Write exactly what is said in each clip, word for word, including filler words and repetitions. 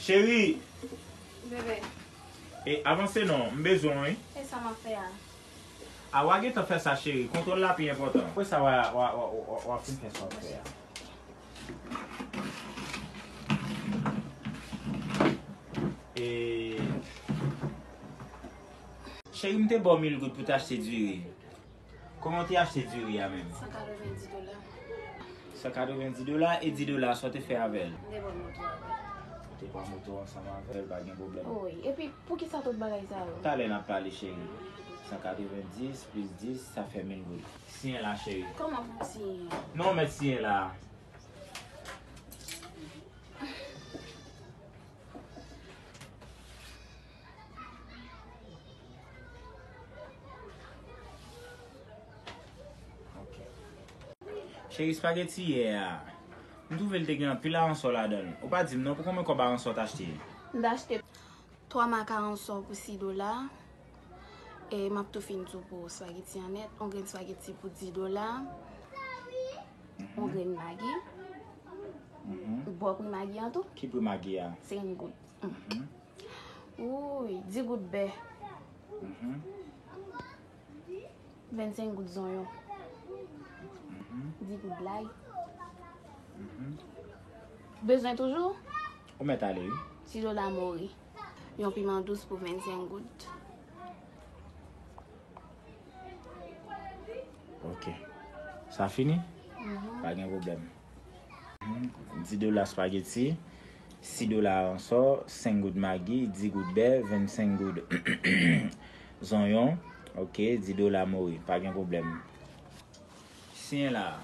Cheri. Bebe. E avanse non, m bezwen w, wi. E sa m ap fè a? A, w a gentan fè sa, cheri. Kontwòl la pi enpòtan. Apre sa, w a, w a, w a, w a, w a fin fè sa w ap fè a. E, cheri, m te ba w mil goud pou w te achte diri. Kòman w te achte diri a menm? San katrevenndis dola. San katrevenndis dola e dis dola, sa w te fè avè l? M te pran moto avè l. Ou te pran moto ansanm avè l, pa gen pwoblèm. Wi, epi poukisa tout bagay sa yo? Talè n ap pale, cheri. San katrevenndis plis dis, sa fè mil goud. Siyen la, cheri. Kòman pou m siyen? Non, mèt siyen la. Ok. Cheri, espageti yè a, m twouve l te gen anpil aransò ladan l. Ou pa di m non, pou konbyen kòb aransò w t achte? M t achte twa mak aransò pou sis dola. E m ap tou fin di w pou espageti an nèt. Yon grenn espageti pou dis dola. Yon grenn magi. Mhm. Bon pri magi an tou. Ki pri magi a? Senk goud. Mhm. Wouy, dis goud bè. Mhm. Vennsenk goud zonyon. Mhm. Dis goud lay. Mhm. Bezwen toujou? Ou mèt ale, wi. Dis dola mori. Yon piman dous pou vennsenk goud. Ok. Sa fini? Mhm. Pa gen pwoblèm. Mhm. Dis dola espageti, sis dola aransò, senk goud magi, dis goud bè, vennsenk goud zonyon. Ok, dis dola mori. Pa gen pwoblèm. Siyen la.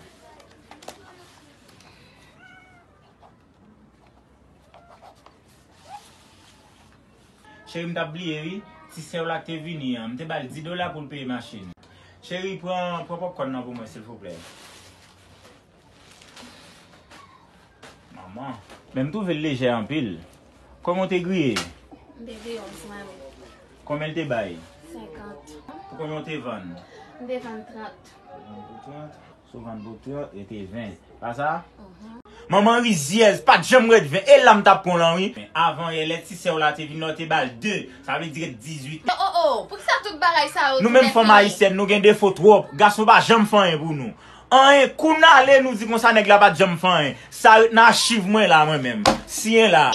Cheri, m t ap bliye, wi. Ti sè w la k te vini an, m te ba l dis dola pou l peye machin. Cheri, pran, pran popkòn nan pou mwen, silvouplè. Manman. Men m twouve l lejè anpil. Kòman w te griye? M te griye yon ti mamit. Konbyen l te bay? Senkant. Pou konbyen w te vann? M te vann trant. Vann pou trant. Si w vann pou trant, rete ven. Pa sa? Mhm. Manman rizyèz, pa t janm ret ven. E la m t ap pran w lan, wi. Men avan yè, lè ti sè w la te vin la, w te ba l de. Sa vle di ret dizuit. Oh, oh, oh, poukisa tout bagay sa yo tou nèf? Nou menm fanm ayisyèn, nou gen defo twòp. Gason pa janm fè anyen pou nou. Anyen, kou n ale, nou di konsa nèg la pa t janm fè anyen. Sa ret nan achiv mwen la, mwen menm. Siyen la.